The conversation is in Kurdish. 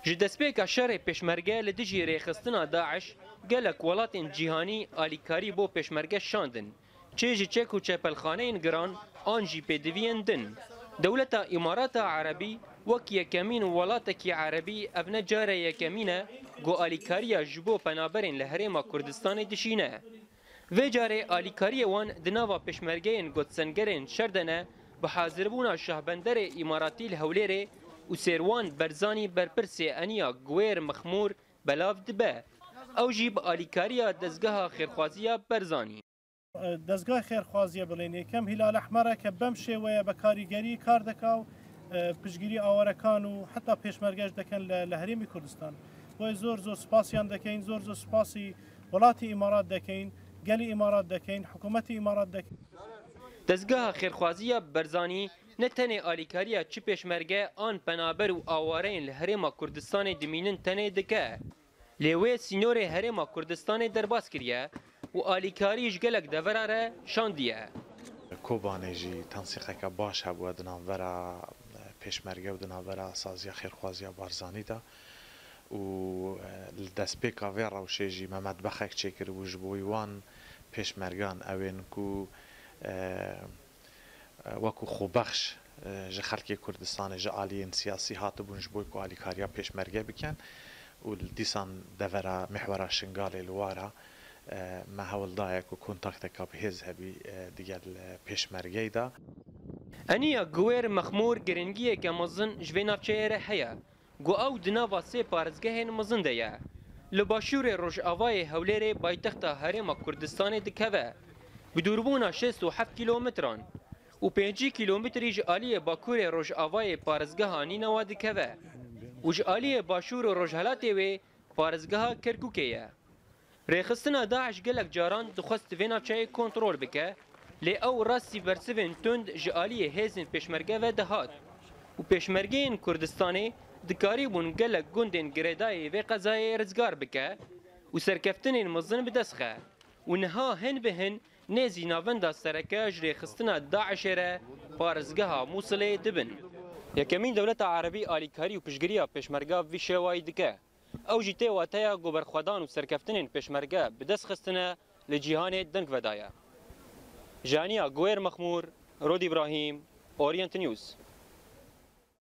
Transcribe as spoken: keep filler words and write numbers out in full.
Ji destpêka şerê pêşmerge li dijî rêxistina DAIŞ, gelek welatên cîhanî alîkarî bo pêşmerge şandin. Çê ji çek û çepelxaneyên giran an jî pêdiviyên din. Dewleta Îmarata Erebî wek yekemîn welatekî Erebî ev ne care yekemîn e ku alîkariya ji bo penaberên li Herêma Kurdistanê dişîne. Vê carê alîkariyê wan di nava pêşmergeyên gotsengerên şer de ne, bi hazirbûna şahbenderê Îmaratî li Hewlêrê û Sêrwan Berzanî berpirsê Eniya Guêr Mixmûr belav dibe. Ew jî bi alîkariya dezgeha xêrxwaziya Berzanî. دەستگای خێرخوازیە بڵێن یەکەم هیلال ئەحمەرە کە بەم شێوەیە بە کاریگەری کار دەکا و پشگیری ئاوارەکان و حتا پێشمەرگەش دەکەن لە لە هەرێمی کوردستان. بۆیە زۆر زۆر سپاسیان دەکەین، زۆر زۆر سپاسی وڵاتی ئیمارات دەکەین، گەلی ئیمارات دەکەین، حکوومەتی ئیمارات دەکەین. Dezgeha xêrxwaziya Berzanî ne tenê alîkariya çi pêşmerge an penaber û awareyên li Herêma Kurdistanê dimînin tenê dike. Lê wê sînorê Herêma Kurdistanê derbas kiriye û alîkarî ji gelek devera re şandiye. Kobanê jî tensîqeke baş hebûye di navbera pêşmerge û di navbera saziya xêrxwaziya Barzanî de û li destpêka vê rewşê jî me metbexek çêkiribû ji bo wan pêşmergan ewên ku wekû xwebexş ji xelkê Kurdistanê, ji aliyên siyasî hatibûn ji bo ku alîkariya pêşmerge bikin û li dîsan devera mihwera Şingalê li wara me hewl daye ku kontakteka bi hêz hebî digel pêşmergeyê de. Eniya Guwêr Mexmûr giringiyeke mezin ji vê navçeyê re heye. Ku ew di nava sê parêzgehên mezin de ye. Li başûrê rojavayê Hewlêrê paytexta Herêma Kurdistanê dikeve, bi dûrbûna şêst û heft kîlometran û pêncî kîlometrî ji aliyê bakurê rojavayê parêzgeha Nînewa dikeve û ji aliyê başûr û rojhelatê wê parêzgeha Kerkûkê ye. Rêxistina DAIŞ gelek caran dixwest vê navçeyê kontrol bike, lê ew rastî bersivên tund ji aliyê hêzên pêşmerge ve dihat û pêşmergeyên Kurdistanê dikarîbûn gelek gundên girêdayî vê qezayê rizgar bike û serkeftinên mezin bi dest xe û niha hin bi hin nêzî navenda sereke ji rêxistina DAIŞê re parêzgeha Mûsilê dibin. Yekemîn dewleta Erebî alîkarî û piştgiriya pêşmerga bi vî şêwayî dike. Ew jî tê wateya ku berxwedan û serkeftinên pêşmerge bi dest xistine li cîhanê deng vedaye. Ji Eniya Guwêr Mexmûr, Rod Îbrahîm, Orient News.